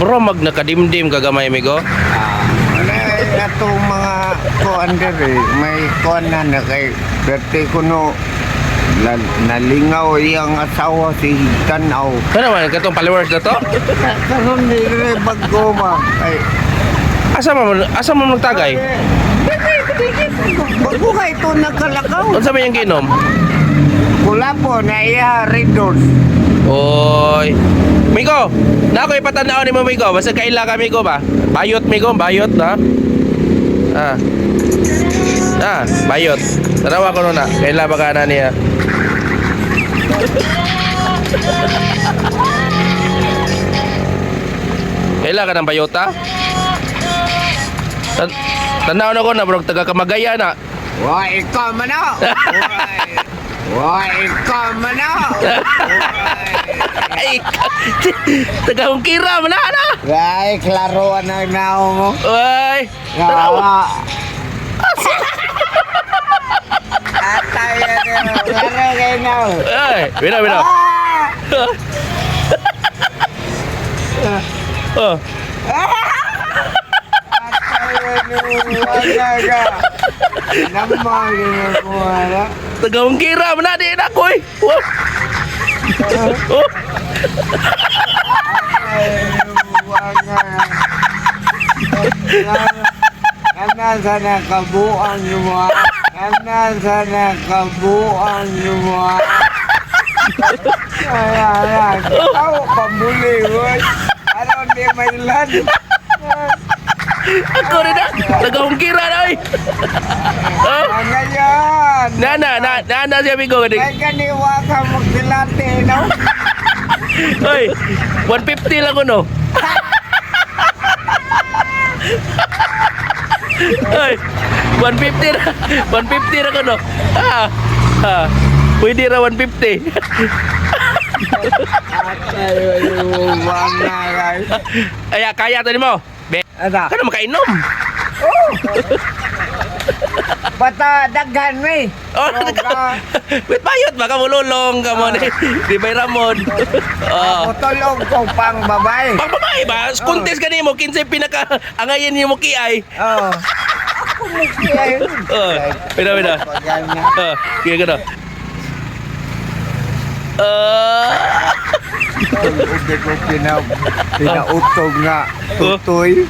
Bro, mag nakadimdim kagamay, amigo. Ah, wala atong mga kuan diri, may kuan na na kay dati ko no nalingaw iyang asawa si Tanaw. Ano man katong followers na to? Karon diri bago ma. Ay, Asa man magtagay? Bago kay ito nagkalakaw. Unsa man yung ginom? Kulapo na iya Red Doors. Oy. Migo, na ako ipatanaw ni mo, Migo. Basta kaila ka, Migo ba? Bayot, Migo, bayot na. Ah. Ah, bayot. Tanawa ko na. Kaila ba ka na niya? Kaila ka ng bayota? Tanaw na ko na bro, taga Kamagaya na. Wa ikaw man na. Wa ikaw man na. Ay, taga Hungkira man na na. Ay, klaro na nao mo. Ay, tanaw. Nga. Atay na. Klaro kay nao. Ay, bina bina. Ah! Oh. Atay na. Wala ka. Namang ginagawa na. Taga Hungkira man na di na ko eh. Wow. Oh. Ay, wala. Ana sana kabuang yung. Ana sana kabuang yung. Ay, ay, ay. Tao, pambuli, boy. Ano, di may lan. Ako rin na. Taga Hungkira na oy. Oh. Ang ganyan. Na na na na na siya amigo. Ay, kaniwa ka magkilate, no? Oy, 150 lang ko no. Oy, 150 na. 150 na ko no. Ah. Ah. Pwede ra 150. Atay, wala, guys. Ay, kaya to nimo. Be, Ano? kana makainom. Oh! Bata, daghan, may. Oh, ka. wait, bayot ba ka mululong ka mo ni di ba Ramon? Oh. Putulog ko pang babae. Pang babae ba? Contest ka nimo kinsay pinaka angayin nimo kiay. Oo. Ako mo kaya. Oh, pina pina. Pagana. Oh, kaya ka na. Ah, Ubi ko pinautog nga tutoy.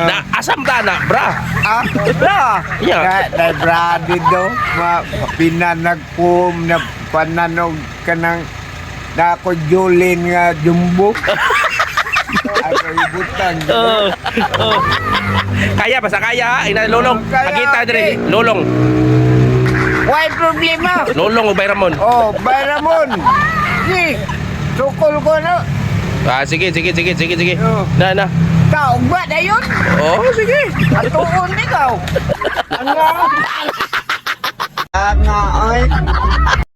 Na asam ta na, bra. Ah, bra. Yeah. Na, na bra dito. Ma, pinanagpum na pananog ka ng na ako Julin nga jumbo. Ako ibutang. Oh. Kaya basta kaya, ina lolong. Kaya, Pagita dire, okay. lolong. Why problema? Lolong o bay Ramon. Oh, Bayramon. Si, tukol ko na. Ah, sige, sige, sige, sige, sige. Oh. Na, na. Taog ba na yun? Oh, sige. Atuon ikaw. Ano? Nga, ay.